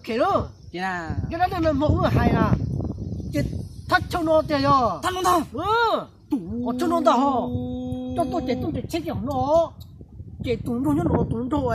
Khem lauj, ces dab neeg no hmo wb hais na, ces thaj chaw no tiag yog thaj no ntag. Qhov chaw no ntag ho, coj tuaj ces tuaj nres tsheb ces qhov no, ces tus nraug nyob no, tus nraug,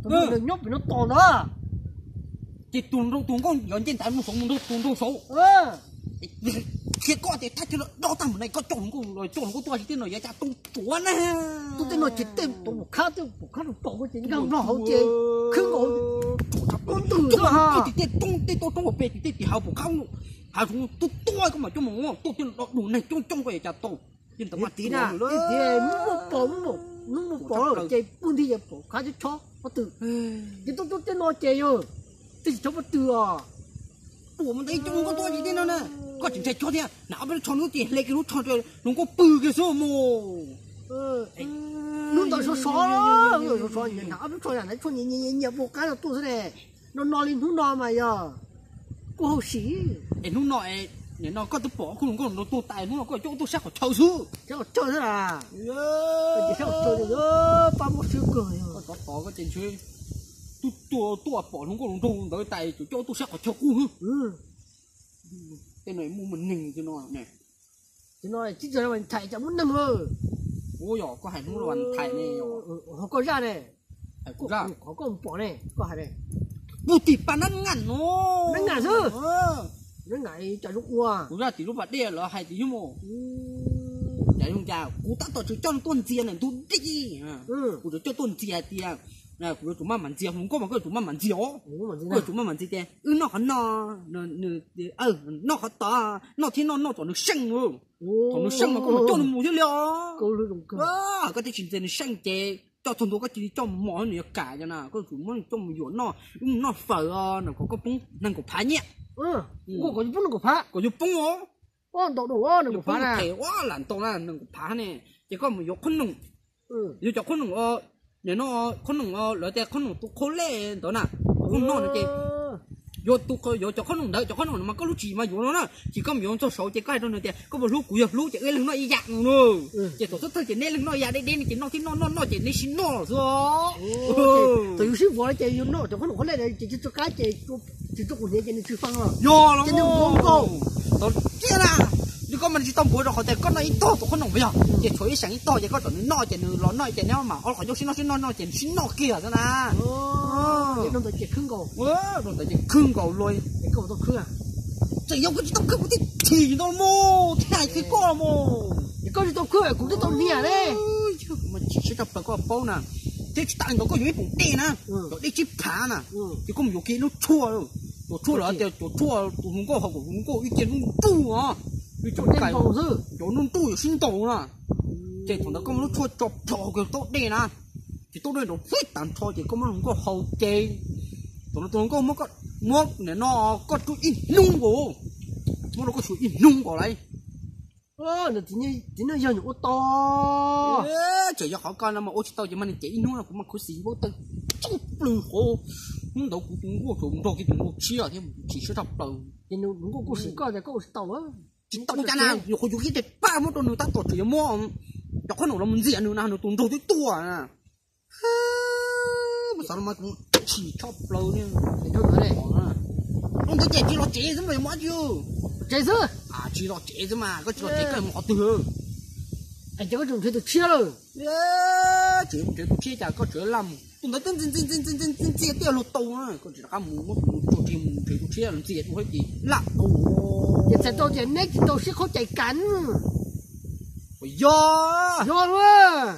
tus nraug nyob pem no tos ntag. Ces tus nraug tus nkauj yuav nce ntawd mus saud, mus nraug tus nraug saud. Qhia koj tias thaj chaw no dob tag mus ne, koj coj hluas nkauj los coj hluas nkauj tuaj tsis tej no yuav cas tau tsuav na. Tuaj tej no ces tej tau pom khab, tej pom khab rau pom ko ces nkag nplo hauv ces khwb nkaus ub ntws xwb ha. Tej tau roob pem ces tej tim hav pom khab, hav zoov tuaj tuaj koj mam coj mus tuaj tej no do du neeg coob coob koj yuav cas tau. Tiv na, tiv muab pom, muab pom ces pug nti ces pom khab chob chob pob tw. Ces tuaj tuaj tej no ces yog tej tsis chob pob tw os. Pum mus ntawd ib co hluas nkauj tuaj tsis tej no na, koj tsis ntshai chob thiab na, ob peb lub tsho hnub ces hle kiag lub tsho rau hluas nkauj pw kiag xwb mus. Hnub ntawd sov sov, sov sov nyiam na, ob peb lub tsho yam na tshuaj nyiam nyiam nyiam nyiam pum qab no tuaj xwb ne. No no li hnub no mas yog kuj hauj sim. Es hnub no, nim no koj twb pom ob khub hluas nkauj no tuag tas, hnub no koj coj tuaj sab qhov chaw xwb. Sab qhov chaw xwb las. Ces sab qhov chaw ces pab muaj siab kawg. Koj tov tov koj ces ntshe twb tuaj pom hluas nkauj hluas nraug ntawd tas, tsuas coj tuaj sab qhov chaw qub. Tej no muaj muaj neeg no. Ces no tib tug thais cas muaj neeg. Ua yog koj hais hnub no thais ne, ho koj zaj ne, qhov koj mus pom ne, koj hais ne. Puag tim pas nab ngam no, nab ngam xwb. Nab ngam cas zoo ua, kuv zaj tim lub pas dej lawv hais tias yog mus, cas zoo cas kuv tab tom tseem coj nws tuaj ntxias ntawm ntug dej. Kuv tseem coj tuaj ntxias tias kuv yuav tsum maj mam ntxias hluas nkauj mas koj yuav tsum maj mam ntxias os. Koj yuav tsum maj mam ntxias tias wb noj qhov no, noj qhov tod, noj thiab noj noj tom nws seej. Tom nws seej mas koj mus coj nws mus thiab li os. Koj twb tsis ntxias nws seej ces coj txog ntua koj cia li coj mus mos nws yuav kam cov na, koj yuav tsum muab nws coj mus yuam noj, wb mus noj fawm os, kom koj poob nees nkaum phav nyiaj. Kom yuav poob os. Ntau dua nees nkaum phav na, lam ntau na nees nkaum phav ne. Ces koj mus yuav qhob noom, yuav cov qhob noom, nim no qhob noom lawv tias qhob noom tus qhua lej ntawd na, qhob noom no ces yuav, yuav cov qhob noom ntawd, cov qhob noom no mas koj lub tsis mas yuav no na, ces koj mus yuav txog saud ces koj hais rau nws tias koj puas hlub kuv, yog hlub ces wb leeg noj ib yam no na. Ces thaum xub thawj ces neb leeg noj ib yam deb deb no ces noj thiab noj noj noj ces neb sib noj xwb. Thaum yus sib vov ces yus noj cov qhob noom qhua lej ces tsis txog qab ces tsis txog qub hniav ces nws tsis fee los. Yog los, ces nws npuav nkaus. Thaum tiag na, nws koj mas nws tsis tau npuav rau qhov tias koj noj ib tog tus qhob noom mas yog ces tshuav ib seem ib tog ces koj tsom nws noj ces nws los noj ces neb mam ob qhov ncauj sib noj sib noj noj ces nws sib noj kiag xwb na. Rau ntawd ces khwb nkaus, rau ntawd ces khwb nkaus luaj. Txawm yog koj tsis tau khwb kuv thiaj chim ntau mus thiaj hais kiag koj mus. Koj tsis tau khwb kuv twb tau niam ne. Kuv mas chim siab tshaj plaws koj paub na. Thiab tsis tas li ntawd koj yuav ib poom dej na, cov dej tsib phav na, ces koj mus yuav kiag lub tshuaj, cov tshuaj lawv tias cov tshuaj tus hluas nkauj haus kom hluas nkauj ib ce nruj nruj os, cov nruj nruj yuav sib ntaus na. Ces thaum ntawd koj muab lub tshuaj tso plho kiag taub dej na, ces taub dej nrov fwb tag nrho ces koj muab hluas nkauj haus ces thaum no tus hluas nkauj muab, muab nim no koj tshuaj ib hnub nkaus, muab rau koj tshuaj ib hnub nkaus lauj. Nws txiv neej yog nyuam ua to. Tseem yog qhov koj no mas ua tsis tau ces mas nws ces ib hnub no kuv mas khuv xim npaub tawg tsuj plws qhov. Hnub ntawd kuv tus nkauj tsuas nrog kiag tus nkauj tshiab thiab mus chim siab tshaj plaws. Ces nws nkauj kuj sim koj tias koj ua tsis tau. Tsis tau cas na, nyuam qhuav yuav kiag tes paj muab rau nws tab tom tseem yuav muab cov qhob noom los mus ntxias nws na, nws tus nraug twb tuaj na. Mus xav los mas kuv chim tshaj plaws li. Ua ntawd ces tsis los tsev xwb mas yuav mus dab tsi? Tsev xwb. Tsis los tsev xwb mas koj tsis los tsev koj mus qhov twg? Ces koj tseem nrhiav tus tshiab lawm. Tseem nrhiav tus tshiab cas koj tseem laj mus tus ntawd twb ntxi ntxi ntxi ntxi ntxi ntxi tiaj luag tau na, koj tsis rov qab mus muab tus ntawd tso tseg mus nrhiav tus tshiab los ntxias tus hauv ces laj tau. Ces txhais tau tias neb tsis tau sib qhaub cais kam. Yog, yog lauj.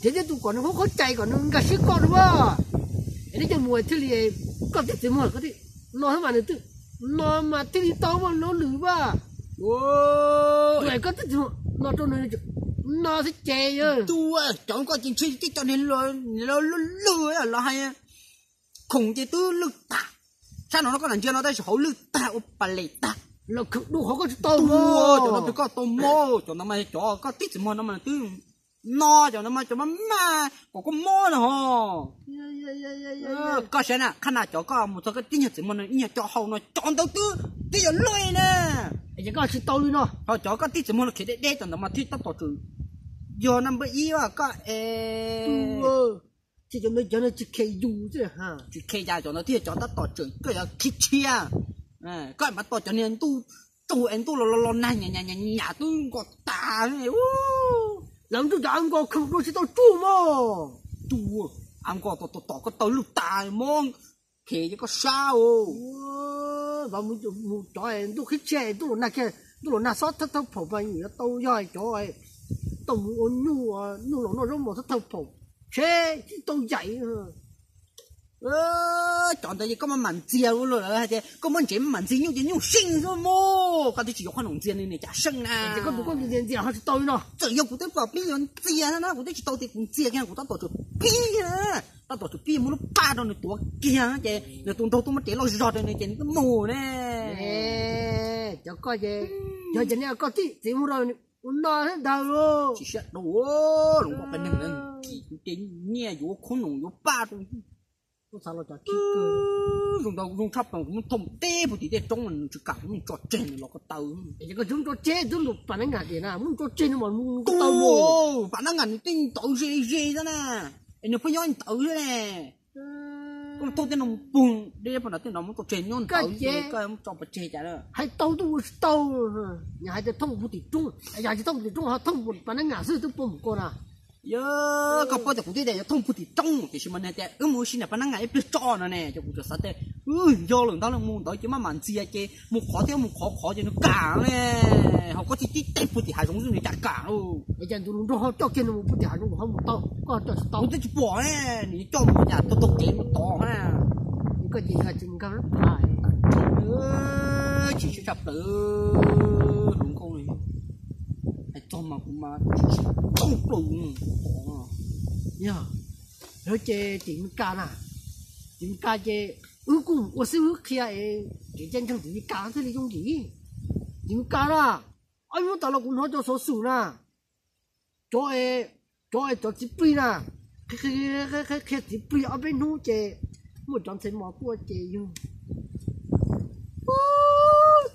Ces neb tus kom nws qhaub qhaub cais kom nws nkag siab koj rau as. Es neb coj mus thiaj li koj tib txiv muag no mas nws twb no mas thiaj li tau mas no nws as. Koj tib txiv muag no rau nws no xwb ces yog. Cov koj ces ntshe tib co niag lwj lwj los hais khoom ces twb lwj tag. Sab no no koj lam ntsia no tab sis hauv lwj tag ua pas les tag. Los khwv dua qhov koj tsis tau. Cov no koj tau mob, cov no mas cov koj tib txiv muag no mas twb no, cov no mas cov maj maj kom koj mob no ho. Koj saib na, qhab na cov koj mus txog koj tib nyuag txiv muag no ib nyuag co hau no cov ntawd twb twb yog loj na. Es koj tsis tau li no. Ho cov koj tib txiv muag no khiav deb deb cov ntawd mas thiaj tab tom tseem yog na npawb ib koj es. Ces cov me cov no tsis khe yus xwb. Tsis khe cas cov no thiaj cov tab tom tseem koj yuav khib tshiab. Koj mam tos cov niag ntuj tsaus es ntuj los los los nag nyam nyam nyam twb nkos tas. Lawv ntuj cov av nkos kheev dua tsis tau tsuj mog. Tsuj, av nkos tom tom koj taw lwj tas mog, phem ces koj sab os. Mus cov ntuj khib tshiab ntuj los nag kiag, ntuj los nag xob thawj thawj phaum mas yuav tau yog cov tau mus ua nyuj, nyuj los noj zaub mov thawj thawj phaum, tsheb tsis tau yaim. Cov ntawd ces koj maj mam ntxias ua luaj lawm hais tias koj muab ntsev maj mam ntxias nyuj ces nyuj seej xwb mog. Koj twb tsis yuav qhob noom ntxias nws niam cas seej na. Ces koj tus koj tus ntxias ntxias ho tsis tau li no. Txawm yog kuv twb pom pib yuav ntxias na, kuv twb tsis tau tias kuv ntxias kiag, kuv tab tom tsum pib na, tab tom tsum pib muab lub paj rau nws tuav kiag ces nws tus nraug tuaj muab tsev loj zog rau nws ces nws twb mus ne. Cov koj ces yog ces nej koj txij txiv mus rau ua no thiab ntag lauj. Tsis siab dua, hluas nkauj peb neeg na, kis kuv ces nyiaj yuav khub nus yuav paj rau. Zoo tshaj plaws kuv muab thooj teb puag tim tej roob nws tsis kam, kuv muab tso tseg nws los ko taw. Es koj tsis muab tso tseg, twb lus pas nab ngam tias na, muab tso tseg nws mas ko taw mus. Pas nab ngam nws tej ntawd ze ze xwb na, es nws pheej nyob ntawd xwb ne. Koj thooj tej no mus pug deb pag nrad tej no muab tso tseg nyob ntawd ces koj muab tso pov tseg cas na. Hais tau twb ua tsis tau, nws hais tias thooj puag tim roob, yog tsis thooj puag tim roob ho thooj pas nab ngam xwb twb puag mus ko na. Yog koj paub tias kuv twb tias yuav thooj puag tim roob tiam sis mas nws tias wb mus ua si nram pas nab ngam ib pliag tso no ne, ces kuv txawm xav tias yog lawm ntag, mus ntawd ces maj mam ntxias ces mus qhov thiab mus qhov qhov ces nws kam ne. Ho koj tib tib teg puag tim hav zoov xwb nws cas kam lauj. Es cas nws nrog ho coj kiag nws mus puag tim hav zoov ho mus tau, koj coj tsis tau. Kuv twb tsis pom, nws coj mus cas tau tau kev mus tod. Koj ces yog tsis mus nkag lub pas. Tsis siab tshaj plaws, hluas nkauj, hais txog mas kuv mas tsis tshua txhob plaws. Yog, yog ces tim Mes Kas na, tim Mes Kas ces wb kuj mus ua xib hwb qhia es kev cai ntseeg tim Mes Kas thiaj li yooj yim. Tim Mes Kas na, ob hnub tas los kuv hnov cov xov xwm na, cov, cov, cov txiv plig na, qhia txiv plig ob peb hnub ces muaj cov ntxhais mos tuaj ces yog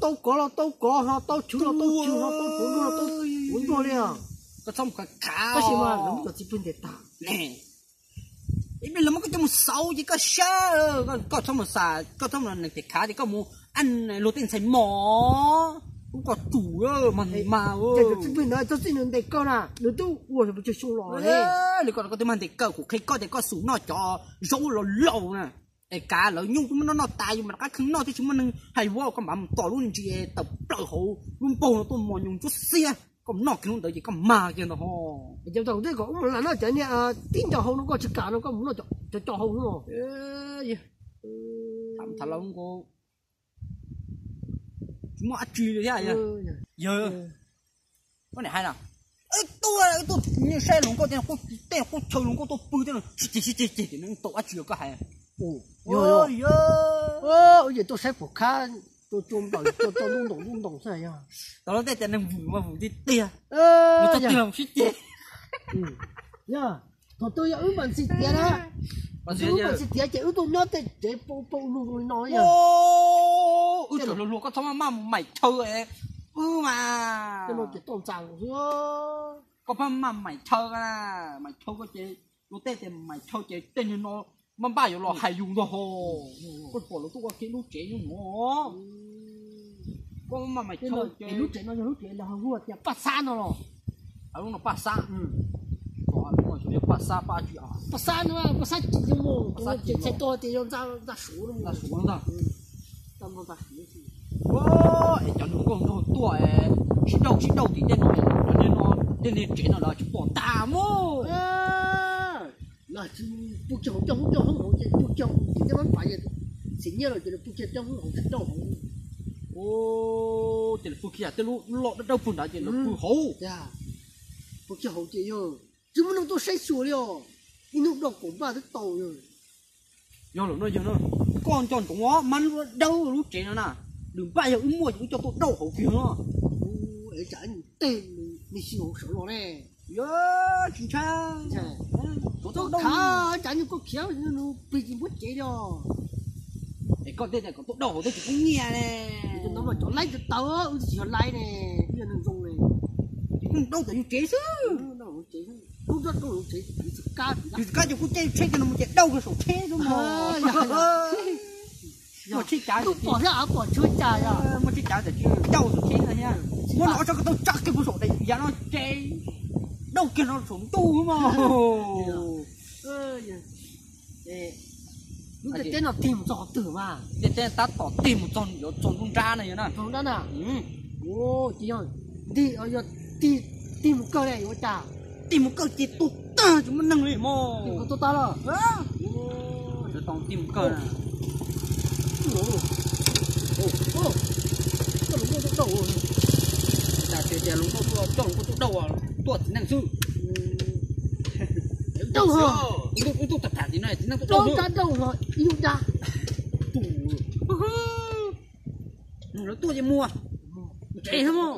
tau kov los tau kov, ho tau chwv los tau chwv, ho tau puav ntuag los tau puav ntuag li os. Tab sis mas lawv muab cov txiv plig ntes tag. Ib pliag lawv muab koj coj mus xauv ces koj sab, koj txhob mus xav, koj txhob mus neeg tes khav ces koj mus luag tej ntxhais mos, ub koj tsum mas mas. Ces cov txiv plig ntawd txog txij nws ntes koj na, nws twb ua pes tsawg xyoo los li. Li koj koj twb mag ntes kawg, kuv qhia koj tias koj xub noj cov zaub laus laus na, es kav lawv nyuj twb muab noj noj tas, yus mam rov qab kheej noj, twb tsis muaj neeg hais, ua koj mam mus tom lub ntsis tawm plaws hauv lub npaug no tuaj mos nyoos ntsuab xiab, koj noj kiag lub ntawd ces koj mag kiag ntag ho. Ces thaum twg kom wb mus lam noj cov niag tib ncaus hau no koj tsis kam no koj mus noj cov co hau no. Tham tham los nkaus tsis muaj dab tsi li thiab. Yawg, koj niam hais na, tuaj tuaj saib hluas nkauj tej, tej qub chaw hluas nkauj tuaj pw tej no sib ceg sib ceg ceg ces nws tau dab tsi koj hais. Yog, yog, ces tuaj saib pom khab, tuaj tso nplaum, tuaj tso ntuj ntoos ntuj ntoos xwb yog. Tau los tej tias neeg vwm mas vwm tiag tiag, mus txog twg los sib ceg. Yog, thaum twg yog wb mam ntxim tiav na, wb mam ntxim tiav ces wb tuaj nyob tej tsev pau pau lug zoo li no yog. Wb tseem hluas hluas koj txhob maj maj mus maim chaw wb mas. Tej no ces toj ntxas xwb. Koj pab maj maim chaw, maim chaw koj ces luag tej tias maim chaw ces tej niag no npaj npaj yuav los hais yus ntag ho. Koj pom lawv tuaj ua ke lub tsev nyob no. Koj maj maim chaw ces lub tsev no yog lub tsev lawv hu tias Paj Xab no los? Lub no Paj Xab. Paj Xab, Paj Xab no, Paj Xab ces yog mus ces txhais tos tias yog ntxa Suav no. Es cov hluas nkauj nraug tuaj sib dauj sib dauj tim tej no, cov niag no, tej niag tsev no lawv tsis pom tas mog. Lawv tsis pub kiag hauv coj hoob coj hoob hauv ces pub kiag hauv tim tej mab pas ces txiv nyiaj lawm ces lawv pub kiag coj hoob hauv tsis dauj hauv. Ces lawv pub kiag tej lub loj dawb dawb puag nrad ces lawv pw hauv. Pub kiag hauv ces yog tsis muaj neeg tuaj saib xyuas li os. Ib hnub doj kaum npaj twb tau. Yog lawm no yog no, koj nco ntsoov mas lub dawb lub tsev no na, lwm npaj yog wb muaj ces wb coj tuaj dauj hauv kiag no. Es tsam ib ntsis tej nws sib hauv sawv los ne. Yog tsis ntshai, tuaj dauj, tsam ib ntsis koj khiav nws plig tsis muab cev li os. Es koj tej tias kom tuaj dauj hauv twb tsis pub nyiaj ne. Cov no mas cov laib tawv tawv, wb twb tsis yog laib ne, wb yog neeg zoo ne. Ces koj mus dauj tom yus tsev xwb. Wb dauj hauv tsev, wb dauj hauv tsev tsis Yus kab ces kuj caij tsheb kiag no mus ces dauj kiag saum tsheb xwb mog. Muaj tsheb cav, pom thiab pom tsheb cav, muaj tsheb cav tawm tsis dauj saum tsheb no thiab. Muab no ob sab ko taub tsa kiag puag saum daim yav no ces dauj kiag no saum ntuj xwb mog. Lub ntiaj teb no tig mus txog qhov twg mas? Ntiaj teb tab tom tig mus txog, yuav txog nruab nrab na, yog na. Txog nruab nrab na. Ces yog nti, yog tig, tig mus kawg li yuav ua cas? Tig mus kawg ces tuag tag tsis muaj neeg li mog. Tig mus kawg tuag tag lawm. Tig mus kawg na. Koj lus muaj tuaj dauj. Cas tias tias lus muaj tuaj dauj, lus muaj tuaj dauj, tuaj txiv neej xwb. Dauj ho. Ib tug tham tham txiv neej, txiv neej tuaj dauj xwb. Dab dauj ho ib lub dab. Lawv tuaj ces mus, mus tsev xwb mog.